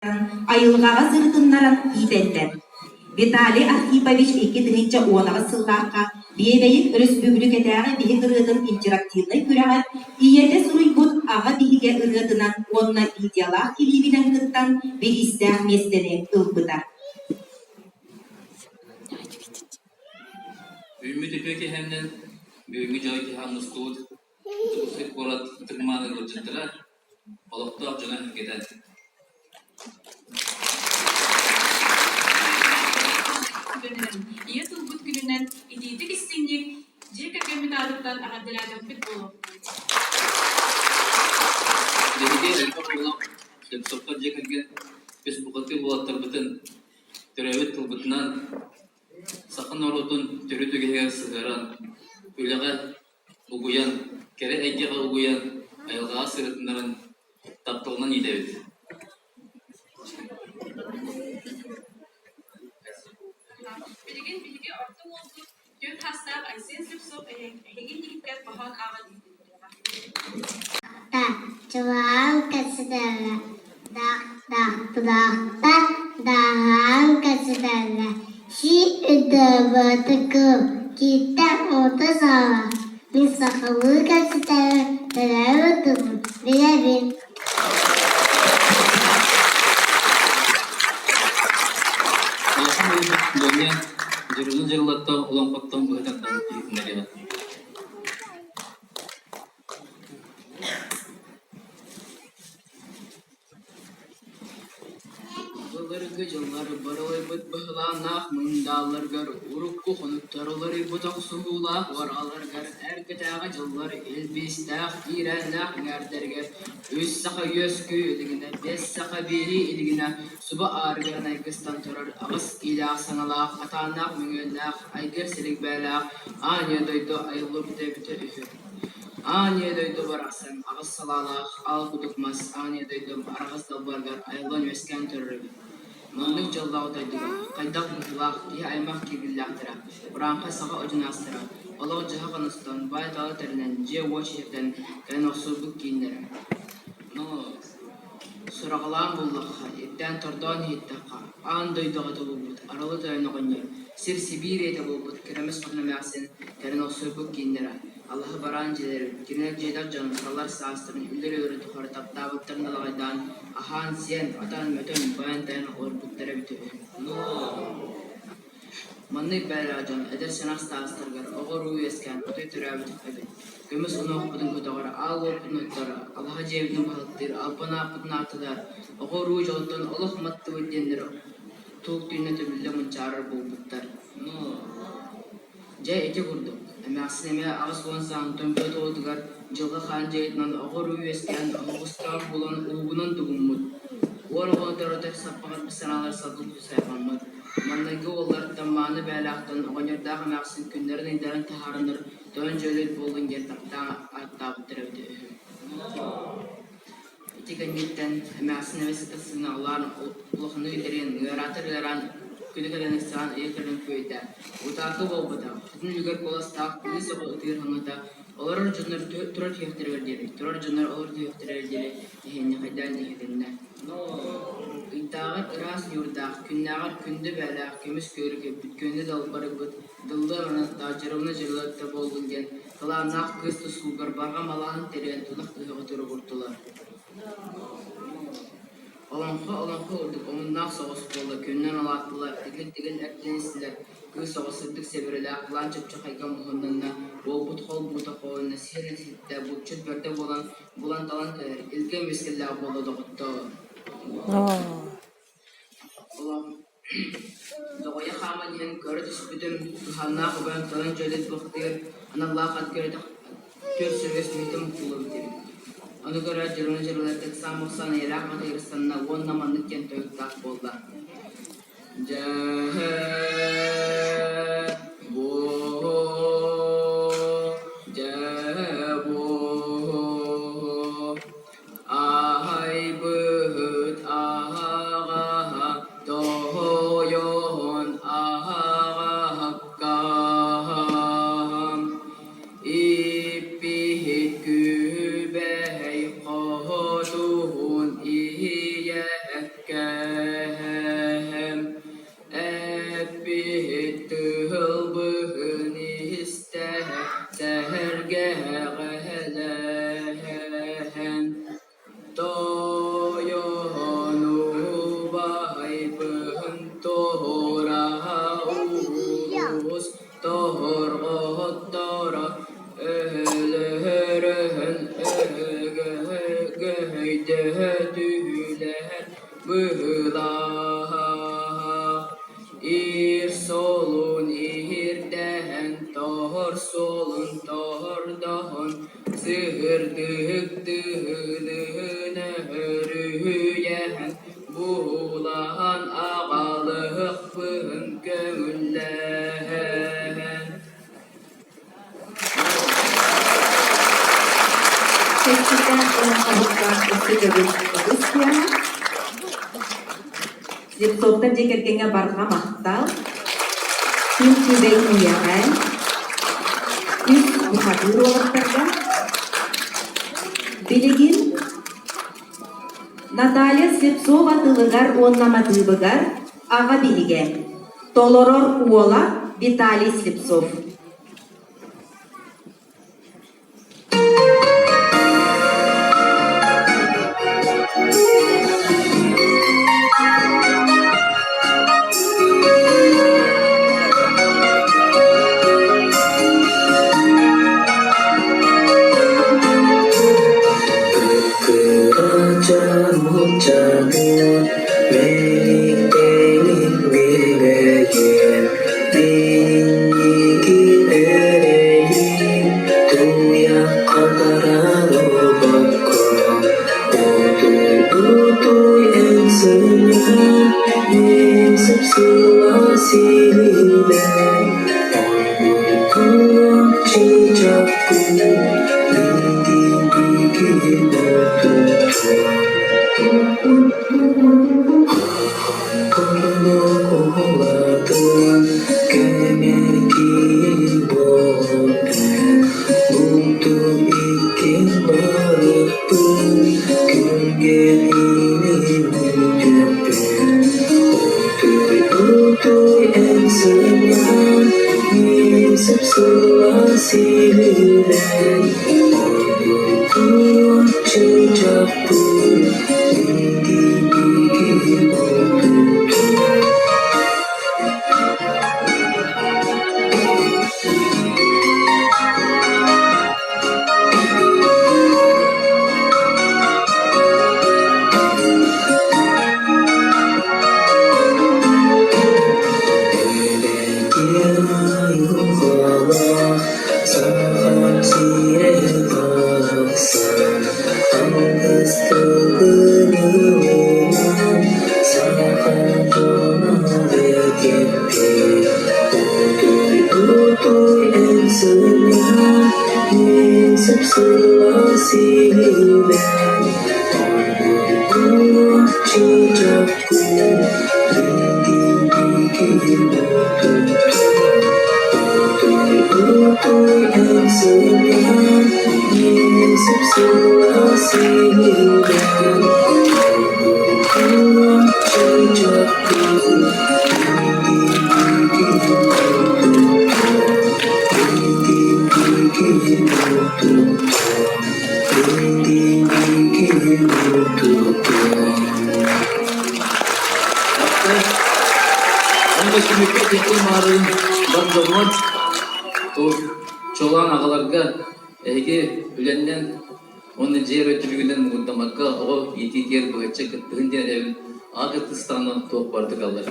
Айылҕаҕа сырытыннаран иитэллэр. Виталий Архипович 2018 сыллаахха Биэбэйик өрөспүүбүлүкэтээҕи биһик ырыатын интерактивнай күрэҕэр ийэтэ суруйбут «Аҕа биһигэ» ырыатынан уонна видеолаах килиибинэн кыттан бириистээх миэстэни ылбыта. Үүммүт үтүө киһинэн бүгүҥҥү дьоро киһи мустубут Дьокуускай куорат ытык-мааны ыалдьыттара, олохтоох дьоно-сэргэтэ. Күнүнэн, ийэ тылбыт күнүнэн итиитик-истиҥник дьиэ кэргэммит аатыттан эҕэрдэлээтэхпит буолуохтун. Биһиги элбэх оҕолоох Слепцовтар дьиэ кэргэн үс бухатыыр уолаттарбытын төрөөбүт тылбытынан саха норуотун төрүт үгэһигэр сыһыаран, үлэҕэ угуйан, кэрэ эйгэҕэ угуйан, айылҕаҕа сырытыннаран тапталынан иитэбит. Билигин биһиги орто уолбут түөрт саастаах Айсен Слепцов эһиги иннигиттэн хоһоон ааҕан иһитиннэриэҕэ. Чугаһаан кэпсэтэргэ Даахтаахта дааһаан кэпсэтэргэ Сии өйдөөбөтүкүм кииртэ уота саала Мин сахалыы кэпсэтэрим төрөөбүт тылбын билэбин. Улахан уолбут Леня Дьырылы Дьырылаттан олоҥхоттон быһа тардан иһитиннэриэҕэ. Былыргы дьыллар барылайбыт быһылааннаах мындааларыгар, урукку хонуктар уларыйбыт охсуһуулаах уорҕаларыгар, эргэтээҕи дьыллар илбиистээх, киирээннээх эҥээрдэригэр үс саха үөскүү илигинэ, биэс саха биэрии илигинэ субу аарыгыран айгыстан турар аҕыс иилээх саҥалаах, атааннаах мөҥүөннээх, айгыр силик бээлээх аан ийэ дойду айыллыбыта эбитэ үһү. Аан ийэ дойду барахсан аҕыс салаалаах аал кудук мас аан ийэ дойдум араҕас далбарыгар айыллан үөскээн турар эбит. Маннык дьоллоох дойдуга хайдах быһыылаах киһи аймах киирбиллээхтэрэ, урааҥхай саха одьунаастара, олох-дьаһах оностон, баай-тала тэринэн, дьиэ-уот сиртэн кэлэн охсуйбут кииннэрэ. Сураҕалаан буллахха, ирдээн-тордоон иһиттэххэ, аан дойдуга тобулбут арылы тойон оҕонньор, сир-сибиир ийэтэ буолбут Кэрэмэс Хотун эмээхсин кэлэн охсуйбут кииннэрэ, алаһа бараан дьиэлэрин, кинилэр дьиэтэх дьон саллар саастарын үллэр-өлөрүн тухары таптаабыттарын далаҕайдаан, аһаан-сиэн, атаан-мөтөн, байан-тайан олорбуттара эбитэ үһү. Маннык бэйэлээх дьон эдэр-сэнэх саастарыгар оҕо-уруу үөскээн отой төрөөбөтөх эбит. Көмүс унуохпутун көтөҕөр, аал уоппутун оттор, алаһа дьиэбитин баһылыктыыр, албан ааппытын ааттатар, оҕо-уруу дьолуттан олох маттыбыт диэннэр туох түүнэ төбүллэ мунчаарар буолбуттар. Дьэ ити курдук, эмээхсин эмиэ 80 сааһыттан быа туолуутугар дьылҕа хаан дьайыытынан оҕо-уруу үөскээн оһоҕостоох буолан уугунан тугуммут, уор оҕону төрөтөр саппаҕырбыт санаалар салгын сайҕаммыт. Маҥнайгы уолларыттан мааны бээлээхтэн оҕонньордоох эмээхсин күннэрин-ыйдарын таһаараннар тойон дьүөлүт буоллун диэн таптаан ааттаабыттар эбитэ үһү. Ити кэнниттэн эмээхсин эмэ сыта сыҥаҕалаан улаханнык итирэн, ыараатар ыараан, күнү кэлэн ыксаан ыйы кэлэн күөйдэ. Утаакы буолбата, хотун үлүгэр куоластаах кыыс оҕо ытыыр хаҥата, олорор дьоннор турар түһүөхтэригэр диэри, турар дьоннор олор түһүөхтэригэр диэри иһинньэхэйдээн иһилиннэ. Ыйдааҕар ыраас ньуурдаах, күннээҕэр күндү бээлээх көмүс күөлү көрбүт, күөнү далбарыйбыт, дыллыа манаттаах дьырыбына дьырылыатта буоллун диэн талааннаах кыыс тускулгар барҕа малааһын тэрийэн тунах ыһыаҕы туругуртулар. Олоҥхо олоҥхо курдук омуннаах соҕус буолла, күннэн улааттылар, тигил-тигил эрдэн истилэр, кыыс оҕо сырдык сэбэрэлээх былаан чыпчахайга муһуннанна, уолбут хол-буута хоһуйна, сиһин ситтэ, булчут бэрдэ буолан булан-талан кэлэр, илгэ эмискэллээх буолла доҕоттоор. Доҕойо хааман иһэн көрө түспүтүм, туһааннаах убайым тойон дьүөлэт бухатыыр аналлаах ат көрөтөх түөрт сөрүөс мүһүтэ муккуллубут эбит. Ону көрөөт дьоруна дьырылыаттык ыксаан-муксаан эйэлээх батыйар ыстанна уонна маннык диэн тойуктаах буолла: Дьэ, буо, дьэ, буо, Аһайбыт аһаҕаһа тоһойон аһаҕаһаккаһам, Иппиһит күбэһэй хоһотуһун иһийэккэм. быһыылаах. Ир суолун иһирдэһэн, тоһор суолун тоһордоһон, сыһырдык тыһыыныһын өһөрүһүйэһэн, буһуулаһан аҕалыһыкпыһын көҥүллэһэн. Кэскилдээх олоҥхоһукка өссө төгүл ытыс тыаһа. Слепцовтар дьиэ кэргэҥҥэ барҕа махтал, күн күбэй ийэҕэ, үс бухатыыр уолаттарга. Билигин Наталья Слепцова тылыгар уонна матыыбыгар аҕа биһигэ, толорор уола Виталий Слепцов. Кырачаан мэниктэник билбэйэн, Билиҥҥики эрэйим туйахха тарарбакка, Утуй-утуй эн сынньан, мин сып-сылаас илиибэр, Ойбуйкуом чыычаахпын, Билигин Куһулатын кэмэкиин буолан Бултун иккин балыкпын күнгэ илин үтүөппүн Утуй-утуй эн сынньан мин сып-сылаас илиибэр Ойбуйкуом чыычаахпын Сахам сирэ барахсан Алгыс тылгын ылынан Саха дьоно бэкэппит Утуй-утуй эн сыллаан Мин сып-сылаас илиибэр Ойбуйдуох чыычаахпын Билигин утуй Утуй эн сыллаан Мин сып-сылаас илиибэр Ойбуйдуох чыычаахпын Онно түмүккэ итинтэн маарыын бар дьоммор чуолаан аҕаларга эһиги үлэннэн уонна дьиэ эрэ түбүгүнэн муҥурдаммакка оҕо иитиитигэр быһаччы кыттыһын диэн эрэбин. Аҕа кыттыстаҕына туох барыта кыаллар.